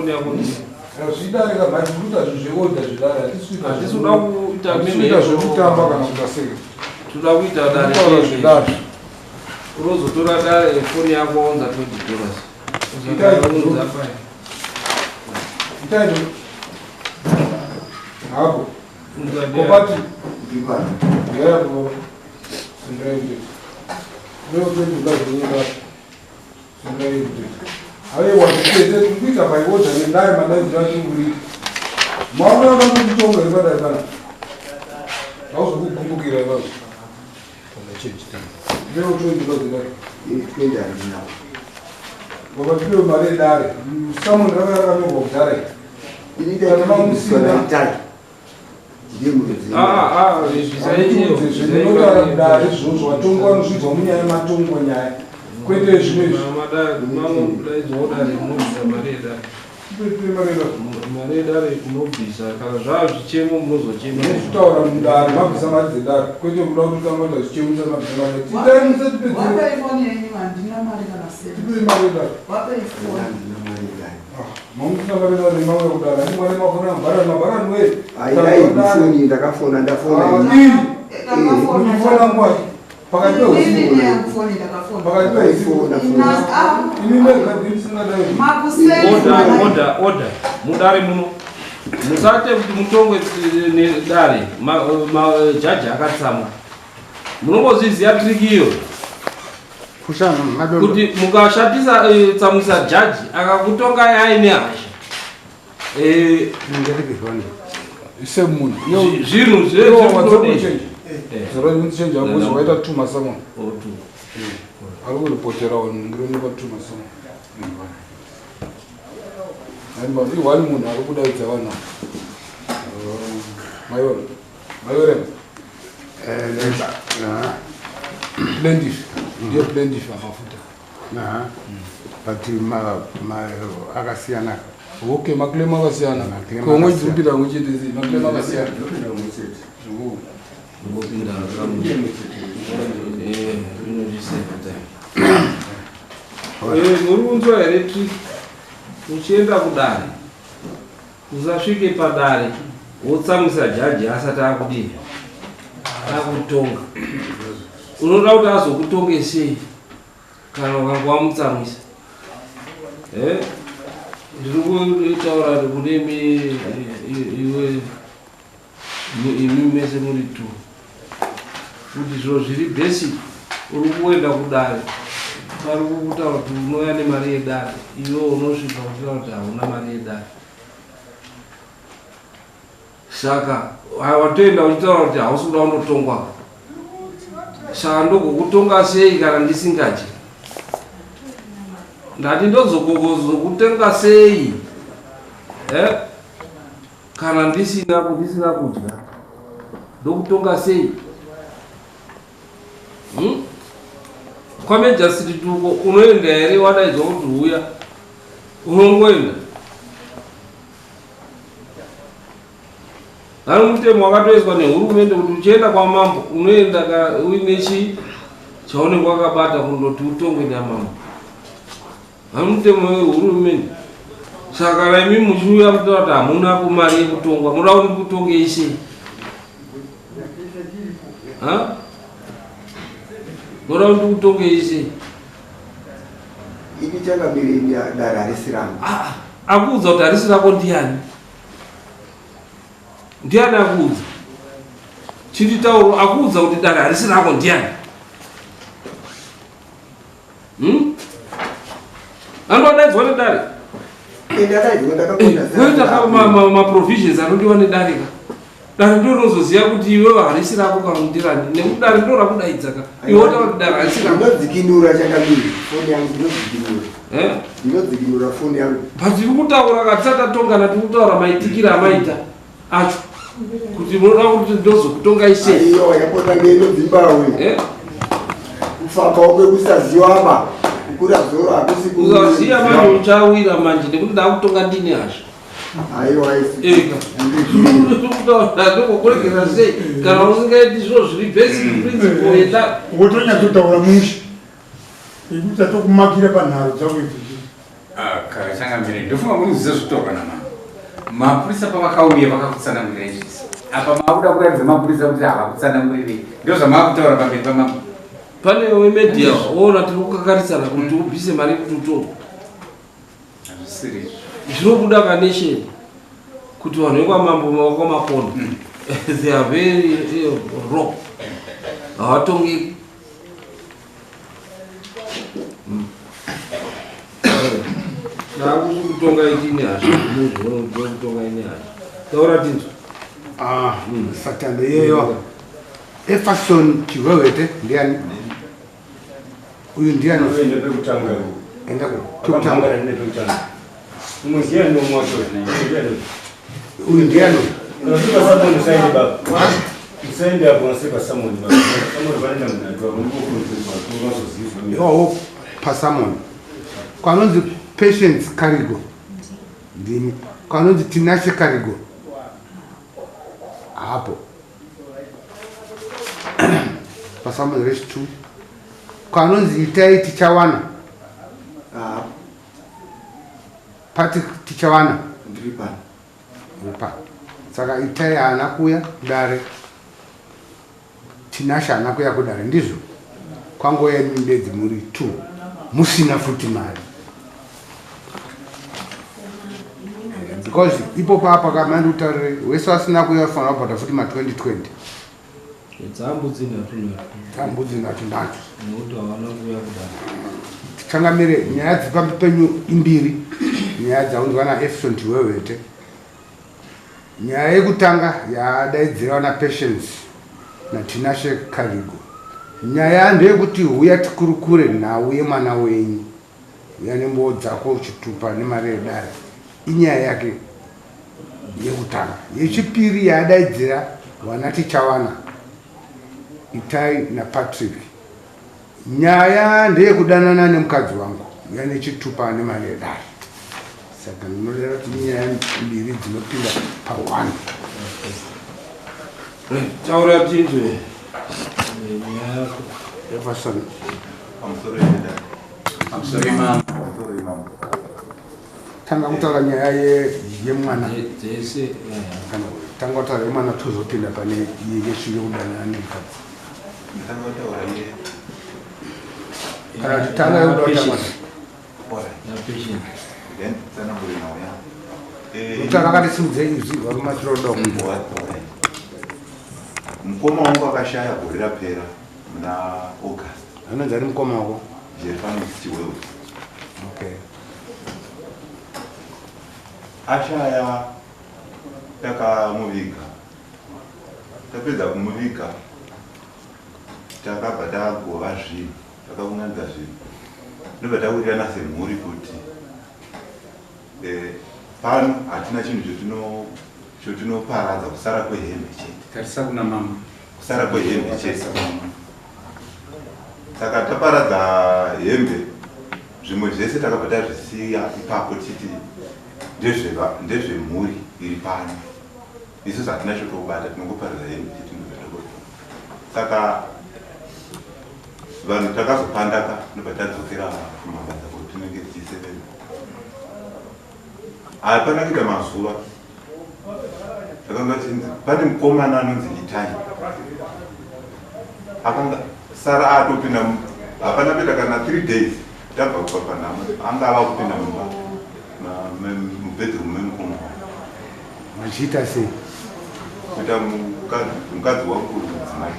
foni yako. Zvidare ka mhai kuita zvinhu zveorder zvidare hatisi kuita Hatisi kuda kuita hatisi kuita zvekutamba kana kuita sei. Toda kuita dare. Kutaura zvedare. Unozotora dare foni yako waunza $20. Itai Unounza pai. Itai do. Hapo. Unza dare. Kopati. Ndipano. Yeah, bro. Sindai ndi. Leo $20 zvinyika. Sindai ndi. Aiwa tete kuita by order nedare madaidzira tiri Maona vanokutonga here padare pana? Hauzokugumbukira ivazvo. Leo $20 dare. Ini 20 handina. Baba tipe mari yedare. Summon ranga rakanyorwa kudhara. Ini Kana ndaikumbiswa mamusina. naItai. Ndiye muridzi. Ah, ah, bvisai iyo. Zvinotaura kudare izvozvo vatongi vanozvidzwa munyaya matongwa nyaya kwete zvimwe izvi. Madare, mamudaidzwa dare munobvisa mari yedare. Tipe mari yedare. Mari yedare munobvisa kana zvava zvichemo munozochema. Munotaura mudare mabvisa mari dzedare kwete kuda kutotanga kuita zvichemo mabvisa mari. Itai musatipedzere. Wapei foni yenyu, handina mari kana senti. Tipei mari yedare. Wapei foni. Handina mari yedare. Mamusina mari yedare mauya kudare. Handi mwana mafona mabharani mabharani we. Haidai foni ndakafona ndafona. Ah, ini. ii. Ndakafona. Muchifona ngwai. Pakati peusiku. Inini yangu foni ndakafona. Pakati peusiku. Ndakafona Ina- foni. ah, Imi mega ndisingadai. makuseni Order, mwana- order, order. Mudare muno. Musate kuti mutongwe nedare. Jaji akatsamwa. Munongozviziva trick iyo. Kuti mukashatisa tsamwisa jaji akakutongai aine hasha. Semunhu. Zvinhu Iwo wadzoko zvezvinodii? change. Zora change apo waita tuma someone. Ari kuripotera ngironikwa tuma someone. Iwani munhu ari kudaidza vanhu ava. Maiona. Maiorema. Plaintiff. Ndiye plaintiff amafuta. But akasiyana. Okay, maclaim akasiyana. Maclaim Komwe akasiyana. dziripinda pamwe chete sei? Maclaim akasiyana. Ndopinda mumwe chete. Zvikuru. Ngopinda kamwe. Inondisave time. Muri kunzwa here trick? Uchienda kudare, usasvike padare wotsamwisa jaji asati akudii akutonga. Unoda kuti azokutonge sei kana ukanga wamutsamwisa? Ndiri kutaura kune iwe imi mese muri two kuti zviro zviri basic. Uri kuenda kudare, pari kukutaura kuti unouya nemari yedare, iwe unosvika uchitaura kuti hauna mari yedare. Saka watoenda uchitaura kuti hausi kuda kundotongwa, saka ndogokutonga sei kana ndisingadyi? Ndati ndozokutenga sei kana ndisina kudya, ndokutonga sei? Kwamejasiriti uko unoenda here wadaidzwa kuti uya? Unongoenda. Vari mutemo wakatoiswa nehurumende kuti uchienda kwamambo unoenda uine chii chaunenge wakabata kundoti utongwe namambo. Vari mutemo wehurumende. Saka kana imi muchiuya muchitaura kuti hamuna kumari yekutongwa, munoda kuti ndikutongei sei? Ha? Munoda kuti ndikutongei sei? Ini changamire dare harisi rangu. Ah, akuudza kuti harisi rako ndiani? Ndiani akuudza? Chititauro akuudza kuti dare harisi rako ndiani? Anodaidzwa nedare. Ndadaidzwa ndakakonda. Koita maprovisions anodiwa nedare ka. Dare ndo rinozoziva kuti iwewe harisi rako kana ndirani. Nekuti dare ndo rakudaidza ka. Iwe wotaura kuti dare harisi rako. Ndinodzikinura changamire foni yangu ndinodzikinura. Ndinodzikinura foni yangu. Patiri kutaura ka tisati tatongana tiri kutaura maitikiro amaita acho. Kuti munoda kuti ndozokutongai sei? Aiyo yapota ngenodzimbawe. Kufamba kwekusaziwa apa. Kukura zoro hakusi Kusaziya manje uchawira manje nekuti ndakutonga ndini hazvo. Aiwa aisi. Eka. Ndokukuregera sei kana usingaiti zviro zviri basic principle yeda. Wotonyatsotaura mushe. Ikuti tatokumakira panharo dzako idzi. Ah, Changamire, ndofunga kunzwisa zvitaurwa namama. Mapurisa pavakauya vakakutsanangurira izvisi. Apa makuda kuratidza mapurisa kuti havakutsanangurirei. Ndozvamakutaura pamberi pamambo. Pane wemedia woona tiri kukakarisana kuti ubvise mari yekuti utongwe. Hazvisiri izvo. Zvinobuda kanation kuti vanhu vekwamambo makwamakono they are very raw. Havatongeki. Ndakuti kutonga itini hazvo kutonga ini hazvo. Taura tinzwa. Ah, satando iyeyo. Efferson Chihwehwete ndiani? Uyu ndiani? Unoenda pekutanga. Enda pekutanga. Pekutanga. Umuziya ndo mwacho. Uyu ndiani? Unasipa someone usaende baba. Usaende apo unasipa someone baba. Someone vanoenda munhu apo ndiko kunozozizwa. Iwawo pasamon. Kwanonzi Patience Karigo. Ndimi. Kwanonzi Tinashe Karigo. Hapo. Pasamon race 2. Kwanonzi Itai Tichawana. Ah, Patrick Tichawana. ndiri pano. Upa. Saka Itai haana kuuya kudare. Tinashe haana kuuya kudare ndizvo. Kwangouya imi bedzi muri 2 musina futi mari. Because ipo papa kamandi utaurire wese asina kuuya ufanira kubhadhara futi ma 2020. Dzambudzi nhatu nhatu. Dzambudzi nhatu nhatu. Nekuti havana kuuya kudare. Tichangamire nyaya dziri pamberi penyu imbiri. Nyaya dzaunzwa naEfson Chiwewete. Nyaya yekutanga yadaidzirawo naPatience naTinashe Karigo. Nyaya ndeyekuti huya tikurukure nhau yemwana wenyu. Huya nembowo dzako chitupa nemari yedare. Inyaya yake yekutanga. Yechipiri yaadaidzira vana Tichawana, Itai naPatrick. Nyaya ndeyekudanana nemukadzi wangu uya nechitupa nemari yedare. Saka ndinoreva kuti inyaya mbiri dzinopinda pa1. Taura tinzwe nyaya yako. Everson. Pamusoro yedare. Pamusoro imambo. Pamusoro imambo. Tanga kutaura nyaya yemwana. Dzese. Kana tanga kutaura yemwana tozopinda pane yesu yekudanana nemukadzi. Tanga kutaura ye. Kana kuti tanga yekuda kutaura mwana. Alright. Yapatient. Then tsanangure nhau yangu. Kutaura akati simudzei izwi varume tinoda kunzwa. Alright. Mukoma wangu akashaya gore rapera muna August. Anonzi ari mukoma wako? Jerefani Chiwewe. Okay. Ashaya takamuviga. Tapedza kumuviga takabva tagova zvinhu, takaunganidza zvinhu. Ndobva tawirirana semhuri kuti pano hatina chinhu chotinoparadza kusara kwehembe chete. Tarisa kuna mama. Kusara kwehembe chete. Saka taparadza hembe, zvimwe zvese takabva tazvisiya ipapo titi ndezvemhuri iri pano. Isusu hatina chotobata, tinongoparadza hembe chete ndobva tagova. Saka vanhu takazopandaka ndobva tadzokera kumabasa kwatinenge tichisevenza. Hapana kuita mazuva takanga tichinzi pane mukomana anonzi Itai akanga sara atopinda, hapana kuita kana 3 days tabva kubva panhamo, anga ava kupinda mumba mubedroom memukoma wangu. Vachiita sei? Kuita mukadzi wangu mudzimai.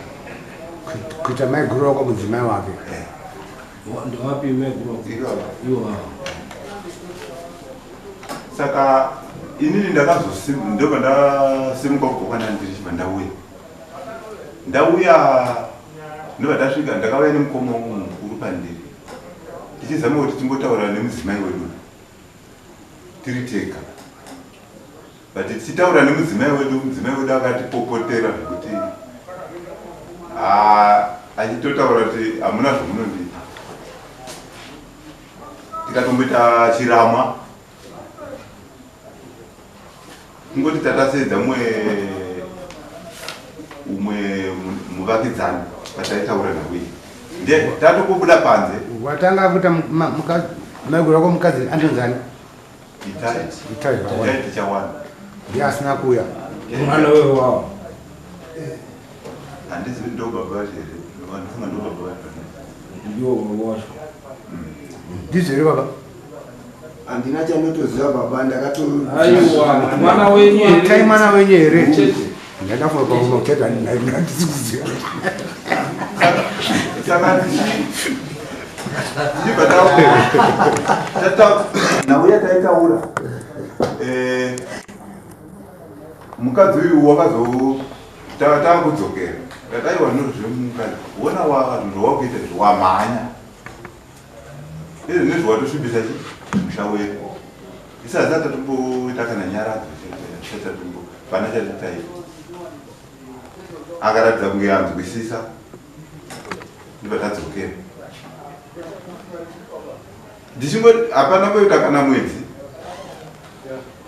Kuita maiguru wako mudzimai wake. Ndawapi maiguru wako? Iwo ava. Saka inini ndobva ndasimuka kubva kwandanga ndiri chibva ndauya. Ndauya ndobva ndasvika ndakauya nemukoma wangu mukuru pandiri. Tichizama kuti timbotaura nemudzimai wedu. Tiri tega. But tichitaura nemudzimai wedu, mudzimai wedu akatipopotera zvekuti achitotaura kuti hamuna zvamunondiita. Tikatomboita chiramwa. Kungoti tatasedza umwe muvakidzani pataitaura nawe. Ndiye tatokubuda panze. Watanga kuita Maiguru wako mukadzi anonzani? Itai. Itai Itai Tichawana. Ndiye asina kuuya. Mwana wewe wao. Handizivi ndo baba vacho here. Vandifunga ndo baba vacho. Ndiwo baba vacho. Ndizvo here baba? Handina chandotoziva baba ndakato Aiwa, mwana wenyu here? Itai mwana wenyu here? Chete. Ndakafunga pakuva kuteta handisi kuziva. Saka ndichibva nauya taitaura eh, mukadzi uyu wakazo takudzokera tataiwa nozvemukadzi wona zvinhu zvawakuita izvi wamhanya izvi nezvawatosvibisa chi musha wedu isi hazisati tatomboita kana nyaradzo chatatombo pana chatitaita akaratidza kunge anzwisisa ndibva tadzokera ndichingoti hapana kuita kana mwedzi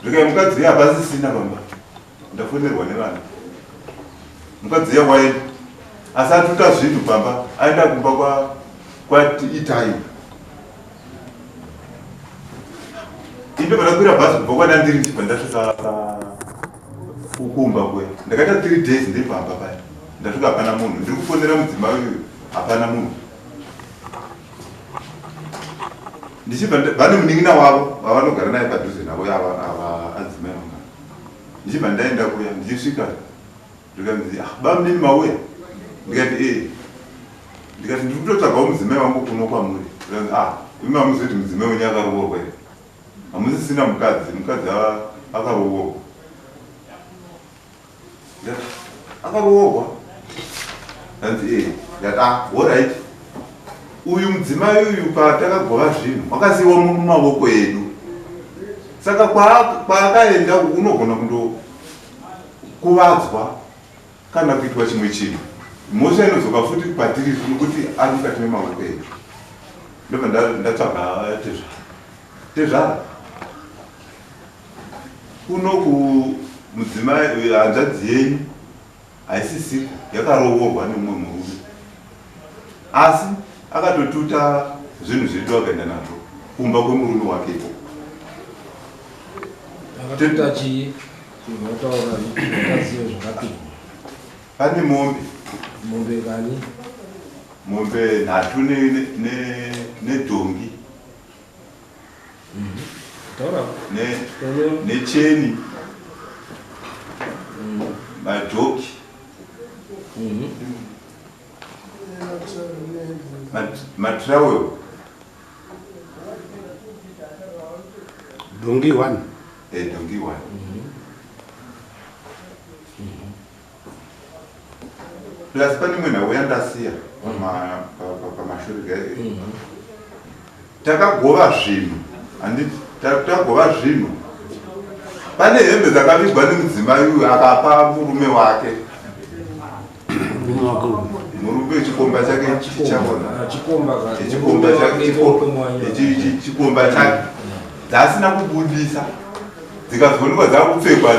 zvikai mukadzi uya hapasisina pamba ndafonerwa nevana mukadzi uya waenda asi atuta zvinhu pamba aenda kumba kwaitai indobva ndakwira bhazi kubva kwandandiri ndichibva ndasvika kukumba kuya ndakaita 3 days ndiri pamba paya ndasvika hapana munhu ndiri kufonera mudzimai uyu hapana munhu ndichibva vane munin'ina wavo vavanogara naye padhuze navo ava ava adzimai vanga ndichibva ndaenda kuya ndichisvika ndikanzi ah bamunini mauya ndikati ee eh. ndikati ndiri kutotsvagawo mudzimai wangu kuno kwamuri ndikanzi ah imi hamuzivi kuti mudzimai wenyu akaroorwa here hamusisina mukadzi mukadzi akaroorwa akaroorwa hanzi e ndati ah horit uyu mudzimai uyu patakagova zvinhu wakasiiwa mumavoko edu saka kwaakaenda unogona kundokuvadzwa kana kuitwa chimwe chinhu mhosva inodzoka futi kwatiri nokuti ari mukati memavoko edu ndobva ndatsvaga tezvara tezvara Kuno ku mudzimai hanzvadzi yenyu haisisiko yakarovorwa nemumwe murume asi akatotuta zvinhu zvedu akaenda nazvo kumba kwemurume wake ikoko. Akatuta chii? Zvinotaura zvakaziva zvakapihwa. Pane mombe. Mombe kani? Mombe nhatu nedhongi. Necheni majoki matrawel dongi one eh, dongi one plus pane imwe nhau yandasiya pamashure takagova zvinhu handiti tagova zvinhu pane hembe dzakavigwa nemudzimai uyu akapa murume wake murume chikomba chake chichaona chikomba chake dzaasina kubudisa dzikazoonekwa dzakupfekwa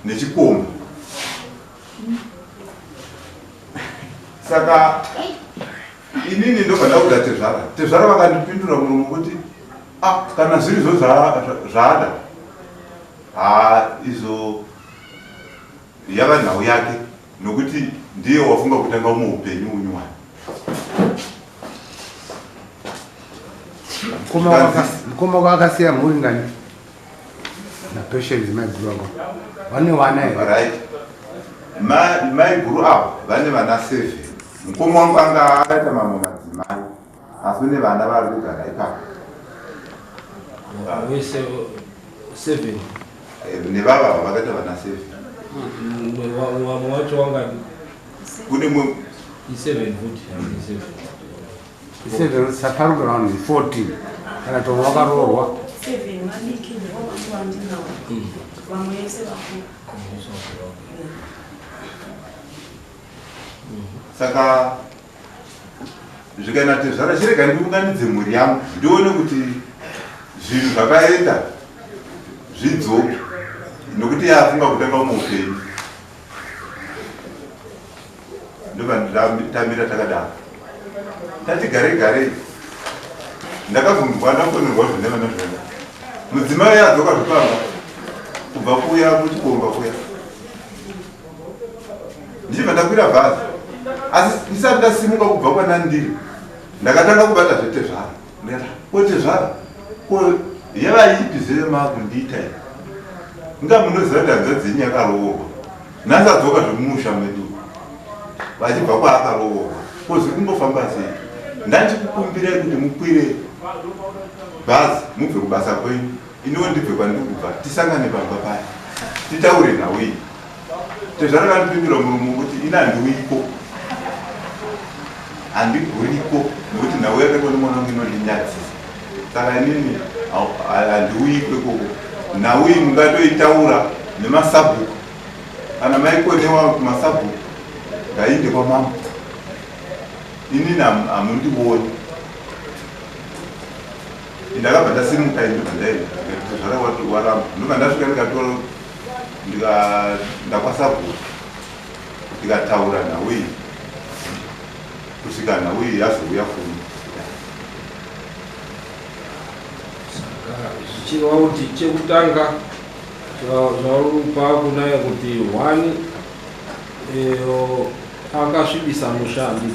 nechikomba saka inini ndobva ndaudza tezvara tezvara vakandipindura muromo kuti ah kana zvirizvo zvaada haa izvo yava nhau yake nokuti ndiye wafunga kutanga muupenyu unyuwani mukoma wako akasiya mhuri ngani napatience maiguru avo vane vana here right maiguru avo vane vana seven mukoma wangu anga akaita mamwe madzimai asi une vana vari kugara ipapo wese seven eh, nevava ava vakaita vana seven vamwe wacho wangani kune mwe iseven futi iseven Seven saparuka round 14 kana to wakaroorwa. Seven vadiki ndivo vangu vandinawo. Vamwe vese vakuru. Saka zvikaenda tezvara chirega ndiunganidze mhuri yangu ndione kuti zvinhu zvakaenda zvidzoke nokuti yafunga kutanga muupenyu ndobva tamira takadaro tati gare gare Ndakazonzwa ndafonerwa zvineva nezvena. Mudzimai adzoka zvipamba kubva kuya kuchikomba kuya. Ndichibva ndakwira bhazi. Asi ndisati ndasimuka kubva kwanandiri ndakatanga kubata zvetezvara. Ndikati ko tezvara ko yavaipi zve makundiita iyi? Inga munoziva kuti hanzvadzi yenyu yakaroorwa. Nhasi adzoka zvemumusha medu vachibva kwaakaroorwa. Ko zviri kumbofamba sei? Ndandichikukumbirai kuti mukwire bhazi mubve kubasa kwenyu iniwo ndibve kwandiri kubva tisangane pamba paya titaure nhau iyi. Tezvara vanopindura murume kuti ini handiuyiko handiguriko nekuti nhau yakaitwa nemwana wangu inondinyadzisa saka inini handiuyiko ikoko nhau iyi mungatoitaura nemasabhuku kana maikonewa kumasabhuku ngaiinde kwamambo inini hamundioni ndakabva ndasimuka ndobva ndaenda tezvara waramba ndobva ndasvika ndikatora ndikaenda kwasabhuku ndikataura nhau iyi kusvika nhau iyi yazouya kuno. Saka zvichireva kuti chekutanga zvauri kupa kunaye kuti one akasvibisa mushandi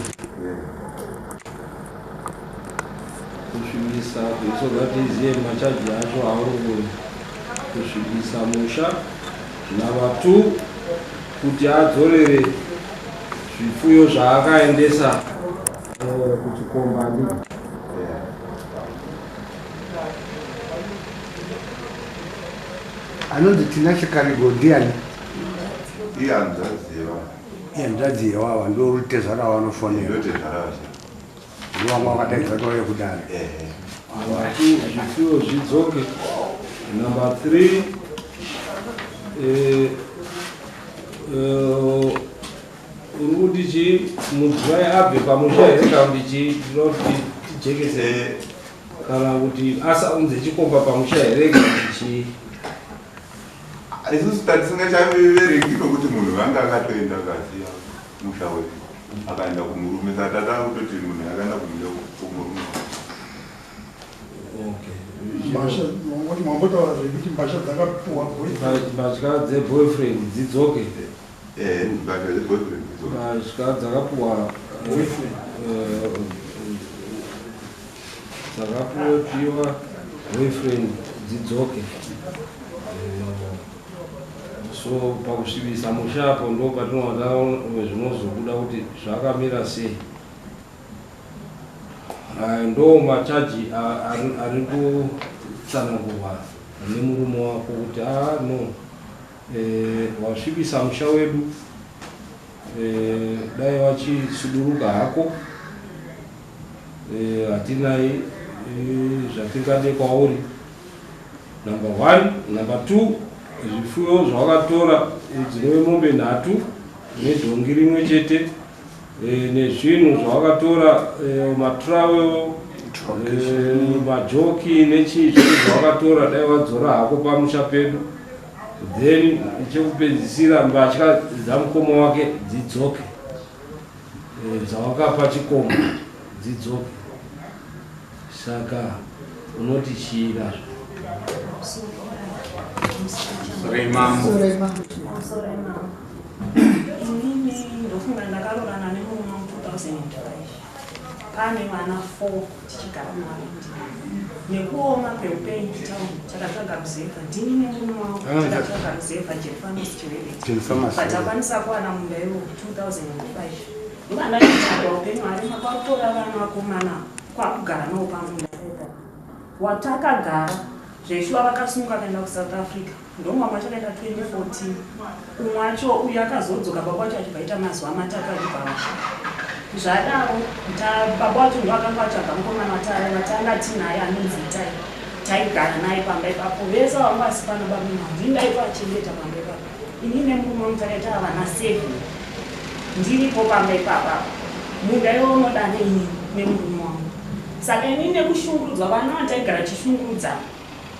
kusvibisa so that izive machaji acho auri kusvibisa musha. Number 2 kuti adzorere zvipfuyo zvaakaendesa kuchikomba ndi anonzi Tinashe Karigo ndiani? Ihanzvadzi yevanhu. Ihanzvadzi yewawa ndorutezvara wanofonera. Ndotezvara vacho. Ndovanga wakadaidza kuti vauye kudare. Number 2 zvipfuyo zvidzoke. Number 3 uri kuti chii mudzimai abve pamusha here kana kuti chii ndinoda kuti tijekese kana kuti asaunze chikomba pamusha here kana kuti chii? Isusu tatisingachaverengi nokuti munhu vanga akatoenda akasiya musha wedu akaenda kumurume saka tata kutoti munhu akaenda kumurume. Okay. Mbasha, mambotaura zvekuti mbasha dzakapuwa boyfriend. Mbatya dzeboyfriend dzidzoke. Mbatya dzeboyfriend dzidzoke. Mbatya dzakapuwa boyfriend. Dzakapuwa boyfriend dzidzoke. So pakusvibisa musha apo ndo patinoona zvinozobuda kuti zvakamira sei. Ndo machaji ari kutsanangurwa nemurume wako kuti no wasvibisa musha wedu, dai wachisuduruka hako, hatinai zvatingade kwauri. Number 1. Number 2 zvifuyo zvawakatora dzinove mombe 3 nedhongi rimwe chete nezvinhu zvawakatora matravel majoki nechii zvinhu zvawakatora dai wadzora hako pamusha pedu. Then chekupedzisira mbatya dzamukoma wake dzidzoke dzawakapa chikomba dzidzoke. Saka unoti chii nazvo? Inini ndofunga ndakaroorana nemurume mu 2005 pane vana 4 tichigara navo. Nekuoma kweupenyu kutauni takatsvaga ruzevha, ndini nemurume wangu takatsvaga ruzevha Jerfanos Chivereti, but akwanisa kuwana munda iwo 2005. Ndovandaitaura upenyu harema kwakutora vana vakomana kwakugara navo pamunda watakagara zveshuwa. Vakasunga vakaenda kuSouth Africa, ndomwe wacho akaenda 2014, umwe wacho uyu akazodzoka baba wacho achibva aita mazuva 3 achibva vasha. Zvadaro baba wacho ndo akanga atsvaga mukomana watanga tinaye anonzi Itai, taigara naye pamba ipapo. Vese vanga vasi pano baba ndini ndaivachengeta pamba ipapo. Ini nemurume wangu takaita vana 7 ndiripo pamba ipapa. Munda iwo unoda neini nemurume wangu. Saka inini nekushungurudzwa vana vandaigara chishungurudza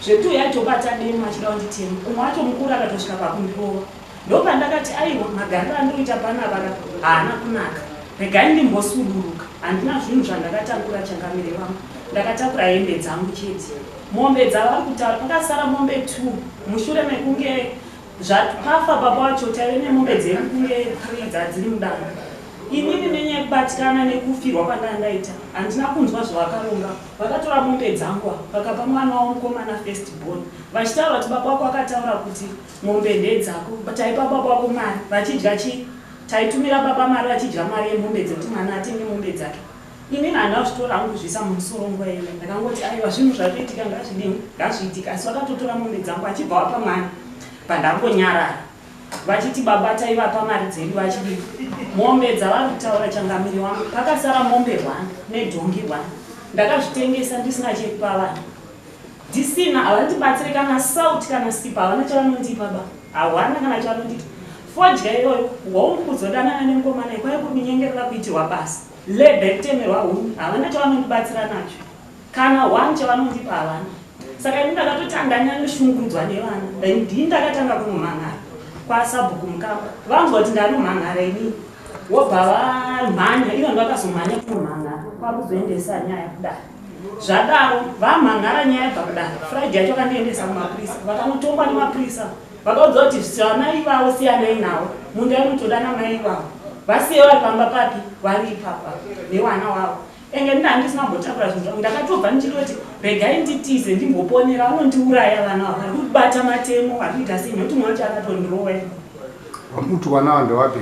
zvekuti uyu aitobata demo achida kunditema, umwe wacho mukuru akatosvika pakundirova. Ndopandakati aiwa, magariro andinoita panapa haana kunaka, regai ndimbosuduruka. Handina zvinhu zvandakatakura, changamire vangu. Ndakatakura hembe dzangu chete. Mombe dzavari kutaura, pakasara mombe 2 mushure mekunge zvapafa baba wacho, taive nemombe dzedu kunge 3 dzadziri mudanga. Inini nenyaya yekubatikana nekufirwa kwandanga ndaita, handina kunzwa zvavakaronga. Vakatora mombe dzangu ava, vakapa mwana wavo mukomana first born, vachitaura kuti baba wako akataura kuti mombe ndedzako, taipa baba wako mari vachidya chii, taitumira baba mari vachidya mari yemombe dzekuti mwana atenge mombe dzake. Inini handina kuzvitora hangu kuzviisa mumusoro nguva iyoyo, ndakangoti aiwa, zvinhu zvatoitika ngazvidini, ngazviitika. Asi vakatotora mombe dzangu achibva wapa mwana, pandangonyarara vachiti baba taivapa mari dzedu vachidii. Mombe dzavari kutaura, changamiri wangu, pakasara mombe 1 nedhongi 1. Ndakazvitengesa ndisina chekupa vana, ndisina. Havandibatsire kana sauti kana sipa, havana chavanondipa ba, hawana kana chavanondiita. Fodya iyoyo hongu, kuzodanana nemukomana kwai kuri kunyengerera kuitirwa basa lebhe kutemerwa huni, havana chavanondibatsira nacho, kana one chavanondipa havana. Saka ini ndakatoti handanyanyoshungurudzwa nevana, ndini ndakatanga kunomhan'ara kwasabhuku Mukamba. Vanzwa kuti ndanomhan'ara inini, wobva vamhanya ivo, ndovakazomhanya kunomhan'ara kwakuzoendesa nyaya kudare. Zvadaro vamhan'ara nyaya yabva kudare, Friday yacho vakandiendesa kumapurisa, vakanotongwa nemapurisa. Vakaudza kuti vana ivavo siyanai navo, munda inotoda namai ivavo, vasiye vari pamba papi, vari ipapa nevana wavo. Enge ndina handisina kumbotakura zvinhu zvangu, ndakatobva ndichitoti regai nditize ndimboponera, vanondiuraya vana ava, vari kubata matemo, vari kuita sei, nekuti mwana wacho akatondirowa. Wamuti wana ava ndewapi?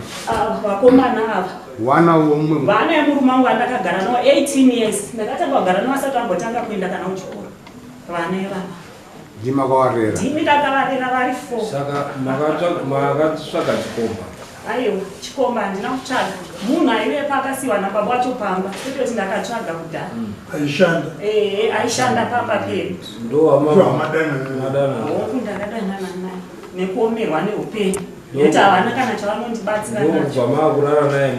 Vakomana ava. Wana womwe? Vana yemurume wangu andakagara navo 18 years. Ndakatanga kugara navo asati ambotanga kuenda kana kuchikoro, vana ivava. Ndimi makavarera? Ndimi ndakavarera vari 4. Saka makatsvaga chikomba? Aiwa, chikomba handina kutsvaga. Munhu aivepo akasiyiwa nababa wacho pamba, kwete kuti ndakatsvaga kudhara. Aishanda? Ehe, aishanda pamba pedu. Ndo Madana. Hoku, ndakadanana naye nekuomerwa neupenyu, nekuti havana kana chavanondibatsira nacho. Ndobva maakurara naye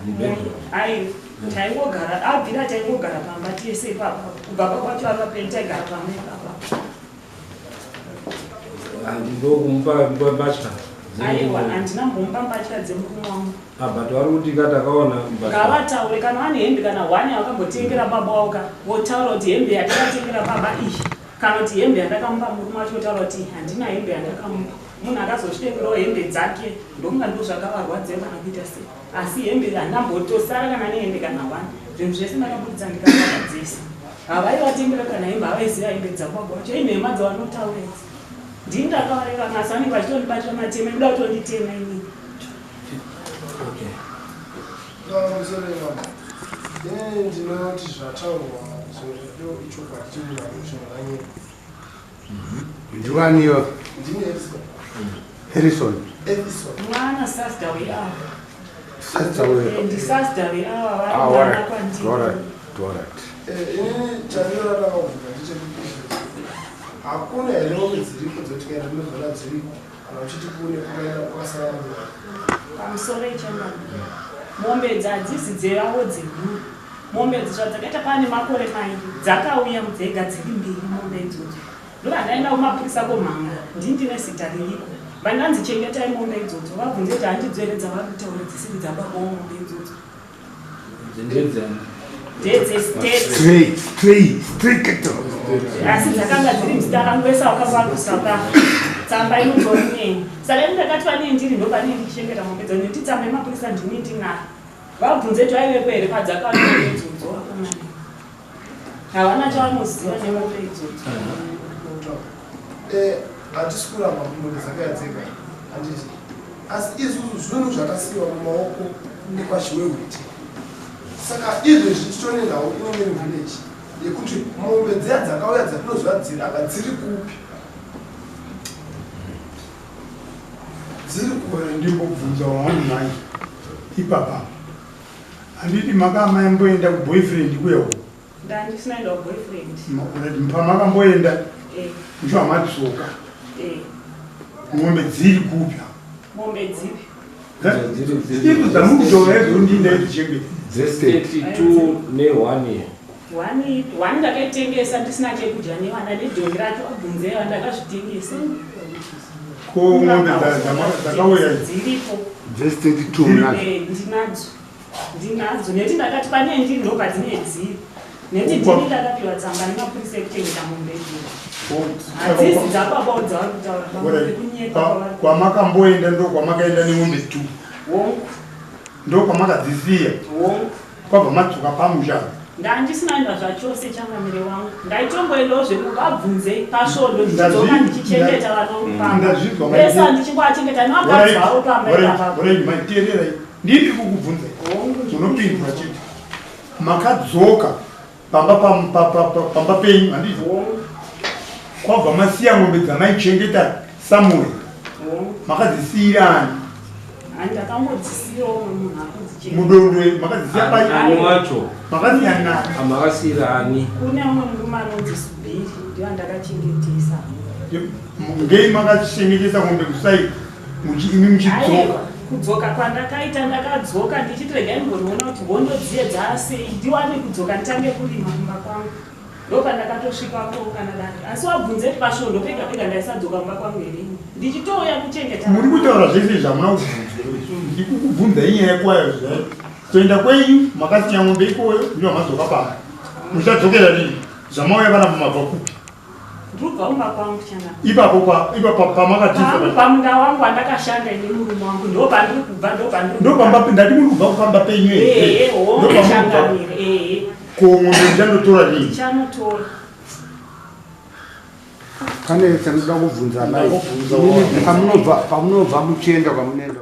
mubedroom? Aiwa, taingogara, abvira taingogara pamba tese ipapa. Kubva baba wacho ari vapenyu taigara pamba ipapa. Ndokumupa mbatya? Aiwa, handina mbomupa mbatya dzemurume wangu. But vari kuti ka takaona mbatya. Ngavataure kana vane hembe kana hwani yakambotengera baba wavo ka, votaura kuti hembe yatakatengera baba iyi, kana kuti hembe yandakamupa murume wacho, votaura kuti handina hembe yandakamupa. Munhu akazozvitengerawo hembe dzake, ndokunga ndo zvakavarwadzira kana kuita sei. Asi hembe handambotosara kana nehembe kana hwani. Zvinhu zvese ndakabuditsa ndikavapa dzese. Havaivatengera kana hembe, havaiziva hembe dzababa wacho. Inhema dzavanotaura idzi. Ndini ndakavarera, asi vanenge vachitondibatira matema ekuda kutonditema inini. Okay. Pamusoro yemama, inini ndinoti zvataurwa zvorero ichokwadi, chinhu Ndiwaniyo? Ndini Harrison. Harrison? Edison. Mwana sasda weava. Sasda? Ndisasda weava. Ah, vari alright. kwandiri. Alright. Inini chandinoda ndakabvunza ndechekuti hakuna here mombe dziripo dzotikaenda tinozona dziriko, kana uchiti kune kukaenda kwakasara mombe? Pamusoro ichangana, mombe idzi hadzisi dzevavo dzemhuri. Mombe idzi zvadzakaita pane makore 2 dzakauya dzega dziri mbiri mombe idzodzo. Ndobva ndaenda kumapurisa komhanga, ndini ndine zita ririko. Vandanzi chengetai mombe idzodzo, vabvunze kuti handidzo here dzavari kutaura dzisiri dzababa mombe idzodzo. Ndedzani? Ndedzestate. Straight, straight, straight cattle. Asi dzakanga dziri muzita rangu vese vakanga vari kuSouth Africa. Tsamba inotori neni, saka ini ndakati vanei ndiri ndopanei ndichichengeta mombe dzo, nekuti tsamba yemapurisa ndini ndinayo. Vabvunze kuti vaivepo here padzakauya mombe idzodzo. Vakomana havana chavanoziva nemombe idzodzo. Hatisi kuramba kuti mombe dzakauya dzega, handiti? Asi isusu zvinhu zvakasiyiwa mumaoko ekwaChiwehwete, saka izvezvi titone nhau inenge iri village yekuti mombe dziya dzakauya dzatinoziva dziri apa dziri kupi, dziri kupi? Ndimbobvunza wangu mai ipapa, handiti makamamboenda kuboyfriend kuya uko? Ndandisina enda kuboyfriend. Pamakamboenda Eh, mucho hamadzoka? Eh. Mombe dziri kupi? Mombe dzipi? Idzo dzamukutaura idzo, ndinda idzichengeta. Dze32 ne1 year. One, one ndakaitengesa ndisina chekudya nevana, nedhongi racho. Abvunzewa, ndakazvitengesa. Ko mombe dzakauya idzi? Dziripo. Dze32 nadzo? Eh, ndinadzo, ndinadzo, nekuti ndakati pane ndiri ndobva dzine dziri. Nekuti ndini ndakapiwa tsamba nemapurisa ekuchengeta mombe idzodzo. Hadzisi dzababawo dzavari kutaura baba kunyepa kwavari. Kwamakamboenda ndokwamakaenda nemombe two. Hongu. Ndokwamakadzisiya. Hongu. Kwabva madzoka pamusha. Ndandisina kuenda zvachose changamire wangu. Ndaitomboendawo zvekuvabvunze pasvondo ndichidzoka ndichichengeta vana vangu pamba. Ndazvinzwa Vese ndichingoachengeta nevakadzi vavo pamba ipapa. Alright, maiteererai. Ndini ndiri kukubvunzai. Unopindura chete. Makadzoka pamba pamba penyu handiti? Kwabva masiya mombe dzamaichengeta somewhere. Makadzisiira ani? Ndakangodzisiirawo umwe munhu akudzichengeta. Mudondo makadzisiya pai? Ani wacho? Makasiya nani? Amakasiira ani? Kune umwe murume anonzi Subhiri ndiye andakachengetesa. Ngei makachengetesa mombe kusai imi muchidzoka? Kudzoka kwandakaita ndakadzoka ndichiti regai ndimbonoona kuti hondo dziye dzaasei ndiwane kudzoka nditange kurima kumba kwangu. Ndopandakatosvikako kana dare. Asi wabvunze kuti pasvondo pega pega ndaisadzoka kumba kwangu here ini. Ndichitouya kuchengeta. Muri kutaura zvese izvi hamuna kubvunzwa. Ndiri kukubvunzai nyaya kwayo zvayo. Kuenda kwenyu makasiya mombe ikoyo ndiyo madzoka pano. Muchadzokera rini? Zvamauya vana mabva kupi? Ndrubva kumba kwangu chana. Ipapo pa ipapo pamakatiza. Pangu pamunda wangu andakashanda ini murume wangu ndo pandiri kubva ndo pandiri. Ndo pamba ndati muri kubva kupamba penyu here? Eh, eh, ndo pamuri. Eh. Ko mombe muchanotora rini? Tichanotora. Pane chanoda kubvunza mai. Pamunobva pamunobva muchienda kwamunoenda.